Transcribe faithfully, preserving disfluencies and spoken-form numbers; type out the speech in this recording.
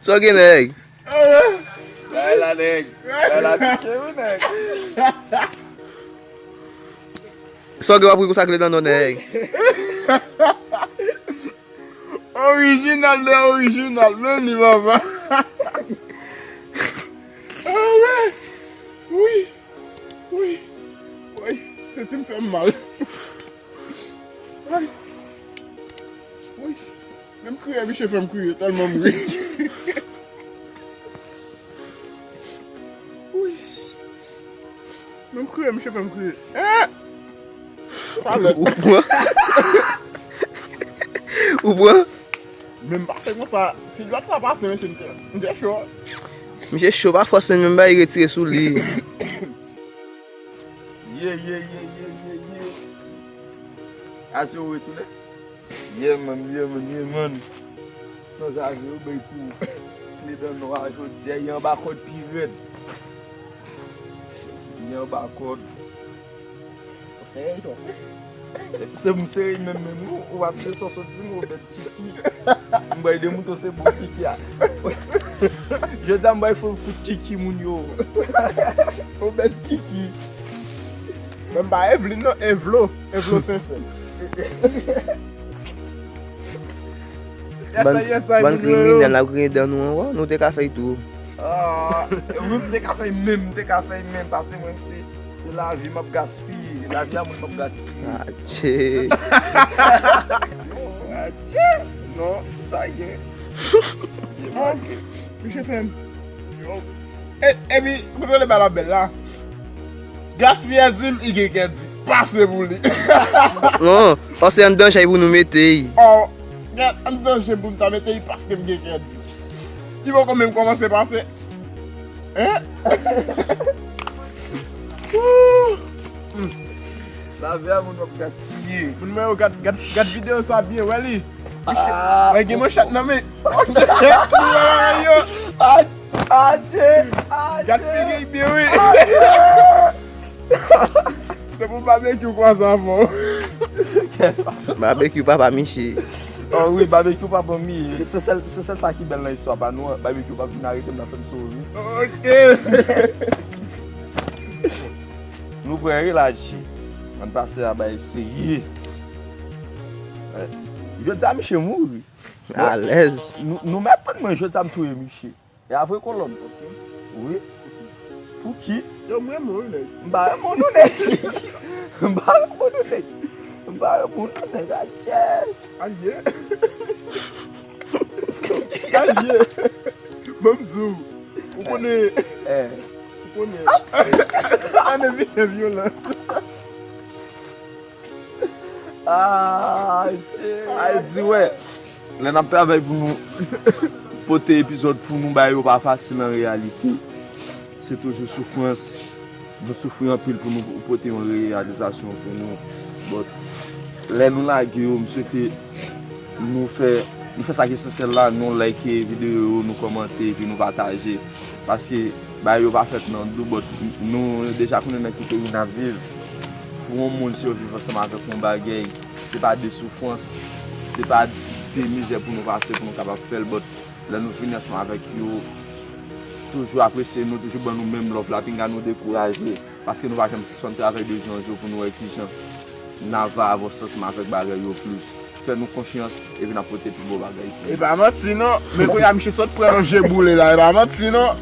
Sa w gen, nèg? Bay la, nèg. Bay la, pike, wi, nèg. Sa w gen w ap ri konsa k le nan non, nèg? Orijinal de orijinal, men li, papa. Ah, wi. Wi. Wi. Wi. Senti m fè m mal. Ay. Wi. Menm kriye, misye fè m kriye, tèlman m ri. Wi. Menm kriye, misye fè m kriye. Eh! Talè. Ou pran? Ou pran? Men m pase konsa. Si lòt la pase, mesye, m te, m te cho. Misye cho pa fòs, men menm bay retire sou li. Ye, ye, ye, ye, ye, ye. A se ou retounen? Yeah, man, yeah, man, yeah, man. Sanzave, yo bay kou. Kle dan nwa jodi a, y anba kòd pi rèd. Y anba kòd. Ou serye, wi, tonton. Se m serye menm, menm, ou, ou ap de sòs, ou di m, ou bèt kiki. M bay de mouton, se bon kiki a. Jodi a, m bay fo kout kiki moun yo. Ou bèt kiki. Men m pa Evelyn, non, Evlo. Evlo Sensè. Yes, bann, I, yes, I, bann moun yo. Kriminèl, n ap griyen dan nou ankò, nou te ka fè l tou. Ah, wi, m te ka fè l menm, m te ka fè l menm, paske mwen, se, se lavi m ap gaspiye, lavi a moun m ap gaspiye. Adje. Adje. Non, sa gen. Gen pa gen. Misye fè m. Yo. E, epi, kote w le bal ap bèl la? Gaspiyè di m, li gen kè di. Pase pou li. Non, paske anndan chay pou nou mete l. Oh, gen anndan je pou m ta mete l paske m gen kè di. Li poko menm kòmanse pase. Hein? Woo! Hmm. Lavi a moun w ap gaspiye. Moun mwen yo, gad, gad, gad videyo sa byen, wè li. Ah. Wè gen manchèt nan men. Manchèt nan men yo. Adje, adje. Gad figi l byen, wi. Adje. Se pou babekyou kwaze avè w. Babekyou papa Miche. Oh wi, babekyou papa mi. Se sèl, se sèl sa ki bèl nan istwa pa nou an. Babekyou p ap vin arete m nan fè m sove. Ok. Nou prè wi la, G. Ann pase a bay serye. Eh, jodi a, Miche mouri. Alèz. Nou, nou mèt tann mwen, jodi a m touye Miche. E a vre kolòn. Ok. Wi. Pouki? Yo, m renmen w, nèg. M pa renmen w non, nèg. M pa renmen w non, nèg. M pa renmen w non, nèg. Adje. Alye. Alye. Ban m di w. Ou konnen. Eh. Ou konnen. Ann evite vyolans. Ah, Jay. Ay di wè, lè n ap travay pou nou pote epizòd pou nou, bagay yo pa fasil an reyalite. Se toujou soufrans. Nou soufri anpil pou nou pote yon reyalizasyon pou nou. But, lè nou lage yo, m swete nou fè, nou fè sa ki esansyèl la, nou like videyo yo, nou kòmante, epi nou pataje. Paske bagay yo pa fèt nan dou, but nou deja konnen nan ki peyi n ap viv. Pou yon moun si yo viv ansanm avèk yon bagay, se pa de soufrans, se pa de mizè pou nou pase, pou nou kapab fè l, but lè nou vini ansanm avèk yo, toujou apresye nou, toujou ban nou menm love la, pinga nou dekouraje, paske nou pa janm sispann travay de jou an jou pou nou wè kijan n a va avanse ansanm avèk bagay yo plis. Fè nou konfyans, epi n ap pote pi bon bagay pou nou. E pa manti non, men kounye a misye sot pran yon je boule la, e pa manti non.